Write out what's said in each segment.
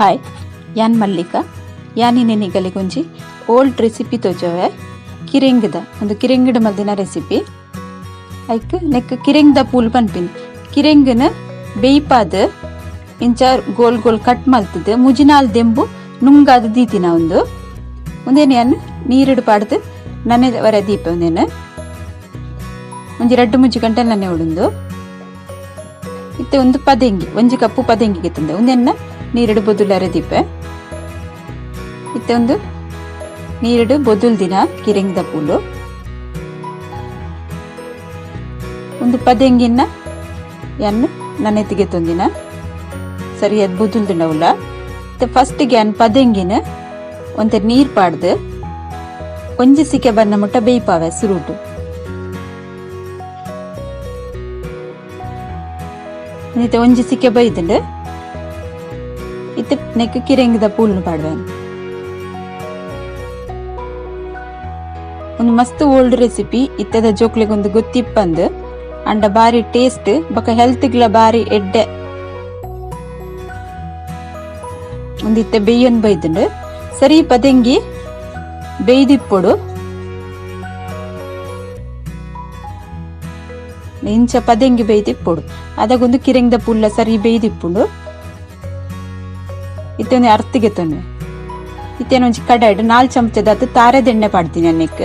Hi, ಯಾನ್ ಮಲ್ಲಿಕ. ಯಾನ್ ನಿಗಲಿಗೊಂಜಿ old recipe ತೋಜವೆ ಕಿರೆಂಗದ ಒಂದು ಕಿರೆಂಗಡ ಮಲ್ದಿನ ರೆಸಿಪಿ. ಐಕ್ ನೆಕ್ ಕಿರೆಂಗ್ದ ಪೂಲ್ ಪನ್ಪಿನಿ. ಕಿರೆಂಗನ ಬೇಯ್ಪಾದ್ ಇಂಚ ಗೋಲ್ ಗೋಲ್ ಕಟ್ ಮಲ್ತದ್ ಮುಜಿನಾಲ್ ದೆಂಬು ನುಂಗಾದ್ ದೀತಿನ ಉಂದು. ಉಂದೇನ್ ಯಾನ್ ನೀರುಡು ಪಾಡ್ದ್ ನನೆ ವರ ದೀಪೆ. ಉಂದೆನ್ ಒಂಜಿ ರಡ್ಡ್ ಮೂಜಿ ಗಂಟೆ ನನೆ ಉಡುಂದು. ಇತ್ತೆ ಒಂದು ಪದೆಂಗಿ, ಒಂಜಿ ಕಪ್ಪು ಪದೆಂಗಿ ಗೆತ್ತುಂದೆ ಉಂದೆನ್ನ ನೀರುಡು ಬೊದುಲರೆ ದೀಪೆ. ಇತ್ತೆ ಒಂದು ನೀರುಡು ಬೊದುಲ್ದಿನ ಕಿರೆಂಗ್ದ ಪೂಲು ಒಂದು ಪದೆಂಗಿನ ಯಾನ್ ನನೆತಿಗೆ ತೊಂದಿನ ಸರಿಯಾದ ಬೊದುಲ್ದುಂಡವುಲ. ಇತ್ತೆ ಫಸ್ಟ್ ಯಾನ್ ಪದೆಂಗಿನ ಒಂತೆ ನೀರ್ ಪಾಡ್ದು ಒಂಜಿ ಸಿಕೆ ಬನ್ನ ಮುಟ್ಟ ಬೇಯ್ಪಾವೆ ಸುರುಟು. ಇತ್ತೆ ಒಂಜಿ ಸಿಕೆ ಬೈದುಂಡು. ಇತ್ತೆ ನೆಕ್ ಕಿರೆಂಗ್ದ ಪೂಲ್ನು ಪಾಡ್ವೆ. ಒಂದು ಮಸ್ತ್ ಓಲ್ಡ್ ರೆಸಿಪಿ, ಇತ್ತೆದ ಜೋಕ್ಲೆಗ್ ಒಂದು ಗೊತ್ತಿಪ್ಪಂದು. ಅಂಡ ಬಾರಿ ಟೇಸ್ಟ್ ಬೊಕ ಹೆಲ್ತ್ ಗ್ಲ ಬಾರಿ ಎಡ್ಡೆ. ಒಂದು ಇತ್ತೆ ಬೇಯೊಂದು ಬೈದುಂಡು. ಸರಿ ಪದೆಂಗಿ ಬೇಯ್ದಿಪ್ಪೊಡು. ಇಂಚ ಪದೆಂಗಿ ಬೇಯ್ದಿಪ್ಪೊಡು. ಅದಗೊಂದು ಕಿರೆಂಗ್ದ ಪುಲ್ಲ ಸರಿ ಬೇಯ್ದಿಪ್ಪುಂಡು. ಇತ್ತೆ ಒಂದು ಅರ್ತಿಗೆ ತೊಂದು ಇತ್ತೇನು ಒಂಜಿ ಕಡಾಯ್ಡ್ 4 ಚಮಚದಾತ್ ತಾರೆದೆಣ್ಣೆ ಪಾಡ್ತೀನಿ. ಅನ್ನೆಕ್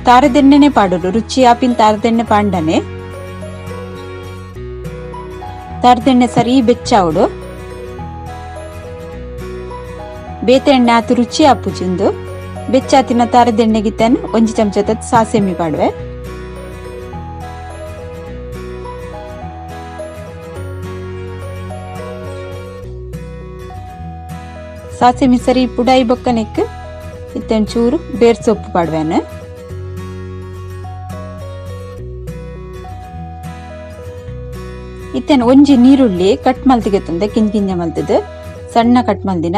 ತಾರೆದೆಣ್ಣೆನೆ ಪಾಡೋಡು, ರುಚಿ ಆಪಿನ ತಾರೆದೆಣ್ಣೆ ಪಾಂಡನೆ. ತಾರೆದೆಣ್ಣೆ ಸರಿ ಬೆಚ್ಚಾವಡು. ಬೇತೆ ಎಣ್ಣೆ ಆತು ರುಚಿ ಆಪುಜಿ. ಬೆಚ್ಚಾತಿನ ತಾರೆದೆಣ್ಣೆಗಿತ್ತೇನು ಒಂಜಿ ಚಮಚದ ಸಾಸೆಮಿ ಪಾಡುವೆ. ಸಾಸೆಮಿ ಸರಿ ಪುಡಾಯಿ ಬೊಕ್ಕನೆಕ್ ಇತ್ತೆ ಒಂಚೂರು ಬೇರ್ ಸೊಪ್ಪು ಪಾಡುವೆನು. ಇತ್ತೇನು ಒಂಜಿ ನೀರುಳ್ಳಿ ಕಟ್ ಮಲ್ತಿಗೆ ತಂದೆ, ಕಿಂಜ ಕಿಂಜ ಮಲ್ತದು ಸಣ್ಣ ಕಟ್ ಮಲ್ದಿನ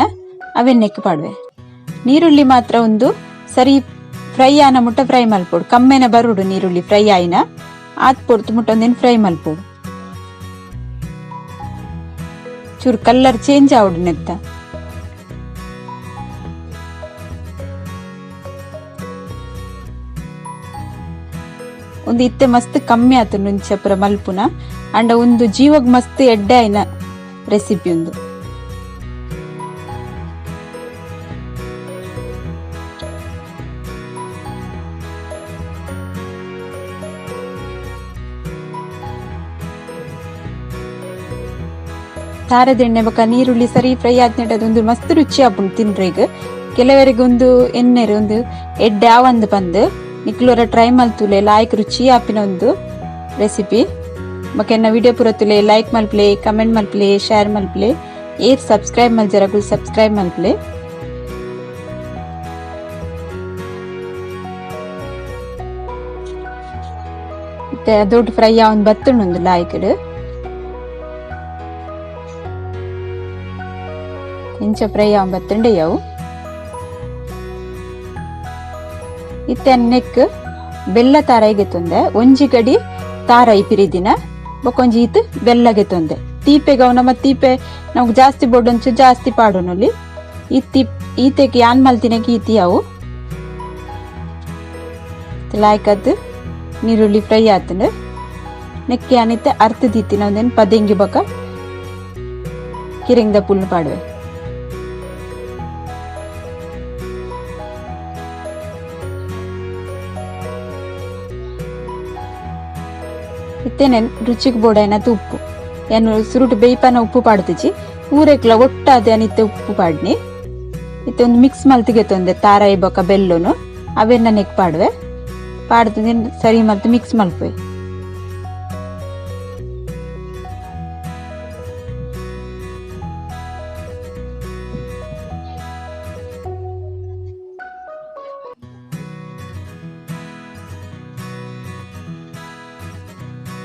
ಅವೆನ್ನೆಕ್ ಪಾಡುವೆ. ನೀರುಳ್ಳಿ ಮಾತ್ರ ಒಂದು ಸರಿ ಫ್ರೈ ಆನ ಮುಟ್ಟ ಫ್ರೈ ಮಲ್ಪೊಡು. ಕಮ್ಮೆನ ಬರುಡು ನೀರುಳ್ಳಿ ಫ್ರೈ ಆಯಿನ ಆತ್ ಪೊರ್ತು ಮುಟ್ಟ ಒಂದೇನು ಫ್ರೈ ಮಲ್ಪೊಡು. ಚೂರು ಕಲ್ಲರ್ ಚೇಂಜ್ ಆವಡು ನೆತ್ತ. ಒಂದು ಇತ್ತೆ ಮಸ್ತ್ ಕಮ್ಮಿ ಆತು ನುಂಚಪುರ ಮಲ್ಪುನ. ಅಂಡ ಒಂದು ಜೀವಗ್ ಮಸ್ತ್ ಎಡ್ಡೆ ಆಯಿನ ರೆಸಿಪಿ ಒಂದು. ತಾರೆದೆಣ್ಣೆ ಬೊಕ ನೀರುಳ್ಳಿ ಸರಿ ಫ್ರೈ ಆದ್ನೆಟ್ ಅದೊಂದು ಮಸ್ತ್ ರುಚಿ ಆಪುಂಡು ತಿನ್ರೆಗ್. ಕೆಲವರಿಗೆ ಒಂದು ಎಣ್ಣೆರ್ ಒಂದು ಎಡ್ಡೆ ಆವಂದ್ ಪಂದ್ ನಿಕ್ಲೋರ ಟ್ರೈ ಮಲ್ತುಲೆ. ಲಾಯ್ಕ್ ರುಚಿ ಆಪಿನ ಒಂದು ರೆಸಿಪಿ. ಬೊಕ ಎನ್ನ ವಿಡಿಯೋ ಪೂರ ತುಲೆ, ಲೈಕ್ ಮಲ್ಪಲೆ, ಕಮೆಂಟ್ ಮಲ್ಪಲೆ, ಶೇರ್ ಮಲ್ಪಲೆ. ಏರ್ ಸಬ್ಸ್ಕ್ರೈಬ್ ಮಲ್ಜರಗುಲ್ ಸಬ್ಸ್ಕ್ರೈಬ್ ಮಲ್ಪಲೆ. ಇತ್ತೆ ದೊಡ್ಡ ಫ್ರೈ ಆವೊಂದು ಬತ್ತುಂಡು ಲಾಯ್ಕಡ್. ಇಂಚ ಫ್ರೈ ಆವೊಂದು ಬತ್ತುಂಡೆ ಯಾವು. ಇತ್ತೆ ನೆಕ್ ಬೆಲ್ಲ ತಾರಾಯಿಗೆ ತೊಂದೆ. ಒಂಜಿ ಗಡಿ ತಾರಾಯಿ ಪಿರಿದಿನ ಬೊಕೊಂಜಿ ಈತ್ ಬೆಲ್ಲಗೆ ತೊಂದೆ. ತೀಪೆಗೆ ಅವು ನಮ್ಮ ತೀಪೆ ನಮ್ಗೆ ಜಾಸ್ತಿ ಬೋಡೊಂಚು ಜಾಸ್ತಿ ಪಾಡೋನಲ್ಲಿ. ಈ ಈತೆಗೆ ಯಾನ್ ಮಲ್ತಿನಕ್ಕೆ ಈತಿ ಅವು ಲಾಯ್ಕದ್ದು. ನೀರುಳ್ಳಿ ಫ್ರೈ ಆತಂಡು. ನೆಕ್ಕೆ ಯಾನಿತ್ತೆ ಅರ್ಥ ದೀತಿನ ಒಂದೇನು ಪದೆಂಗಿ ಬೊಕ ಕಿರೆಂಗ್ದ ಪುಲ್ಲು ಪಾಡುವೆ. ಇತ್ತೇನೆ ರುಚಿಗೆ ಬೋಡಾಯ್ನತ್ ಉಪ್ಪು. ಏನು ಸುರುಟು ಬೇಯ್ಪಾನ ಉಪ್ಪು ಪಾಡ್ತಿಜಿ, ಊರೆಕ್ಲ ಒಟ್ಟಾದ ಇತ್ತೆ ಉಪ್ಪು ಪಾಡ್ನಿ. ಇತ್ತೆ ಒಂದು ಮಿಕ್ಸ್ ಮಲ್ತಿಗೆ ತೊಂದೆ ತಾರಾಯಿ ಬೊಕ ಬೆಲ್ಲುನು ಅವೆನ್ನ ನೆಕ್ ಪಾಡುವೆ. ಪಾಡ್ದು ಸರಿ ಮಲ್ತು ಮಿಕ್ಸ್ ಮಲ್ಪುವೆ.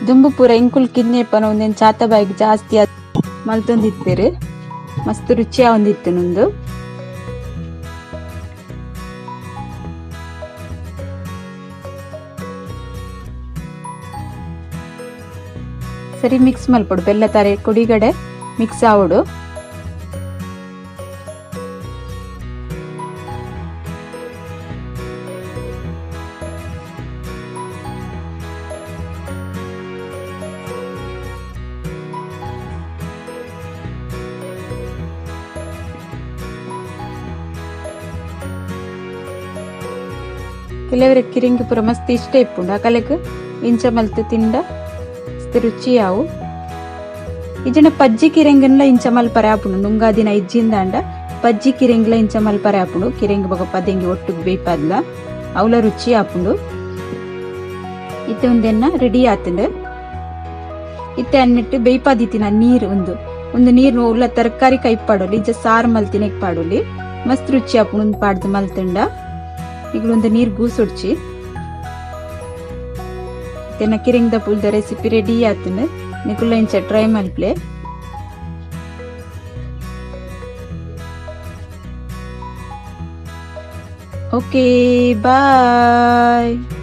ದುಂಬು ಪೂರ ಇಂಕುಲ್ ಕಿನ್ನೆಪ್ಪನ ಒಂದೇನು ಚಾತ ಬಾಯಿಗ್ ಜಾಸ್ತಿ ಮಲ್ತೊಂದಿತ್ತೆರ್. ಮಸ್ತ್ ರುಚಿ ಆವೊಂದಿತ್ತು ನುಂದು. ಸರಿ ಮಿಕ್ಸ್ ಮಲ್ಪೊಡು. ಬೆಲ್ಲ ತಾರೆ ಕೊಡಿಗಡೆ ಮಿಕ್ಸ್ ಆವೊಡು. ಕೆಲವರಿಗೆ ಕಿರಿಂಗ್ ಪೂರ ಮಸ್ತ್ ಇಷ್ಟ ಇಪ್ಪುಂಡು. ಅಕಲೆಗ್ ಇಂಚ ಮಲ್ತ್ ತಿಂಡ ಮಸ್ತ್ ರುಚಿ ಆವು. ಇಜ್ಜಿಂಡ ಪಜ್ಜಿ ಕಿರೆಂಗನ್ಲ ಇಂಚ ಮಲ್ಪರೆ ಆಪುಂಡು. ನುಂಗಾದಿನ ಇಜ್ಜಿಂದಾಂಡ ಪಜ್ಜಿ ಕಿರೆಂಗ್ಲ ಇಂಚ ಮಲ್ಪರೆ ಆಪುಂಡು. ಕಿರೆಂಗ್ ಬೊಕ ಪದೆಂಗಿ ಒಟ್ಟುಗು ಬೇಯ್ಪಾದ್ಲ ಅವ್ಲ ರುಚಿ ಆಪುಂಡು. ಇತ್ತೆ ಉಂದೆನ್ನ ರೆಡಿ ಆತುಂಡು. ಇತ್ತೆ ಅನ್ನಿಟ್ಟು ಬೇಯ್ಪಾದಿತ್ತಿನ ನೀರ್ ಉಂದು ಉಂದು ನೀರ್ ಉಲ್ಲ ತರಕಾರಿ ಕೈ ಪಾಡೊಲಿ, ಇಜ್ಜ ಸಾರ್ ಮಲ್ತಿನೆಕ್ ಪಾಡೊಲಿ. ಮಸ್ತ್ ರುಚಿ ಆಪುಂಡು ಉಂದು ಪಾಡ್ದ್ ಮಲ್ತುಂಡ. ನಿಕುಲು ಉಂದು ನೀರ್ ಗೂಸೊಡ್ಚಿ. ಇತ್ತೆ ಕಿರಿಂಗ್ದ ಪುಲ್ದ ರೆಸಿಪಿ ರೆಡಿ ಆತುಂಡು. ನಿಕುಲು ಇಂಚ ಟ್ರೈ ಮಲ್ಪ್ಲೆ. Okay, bye.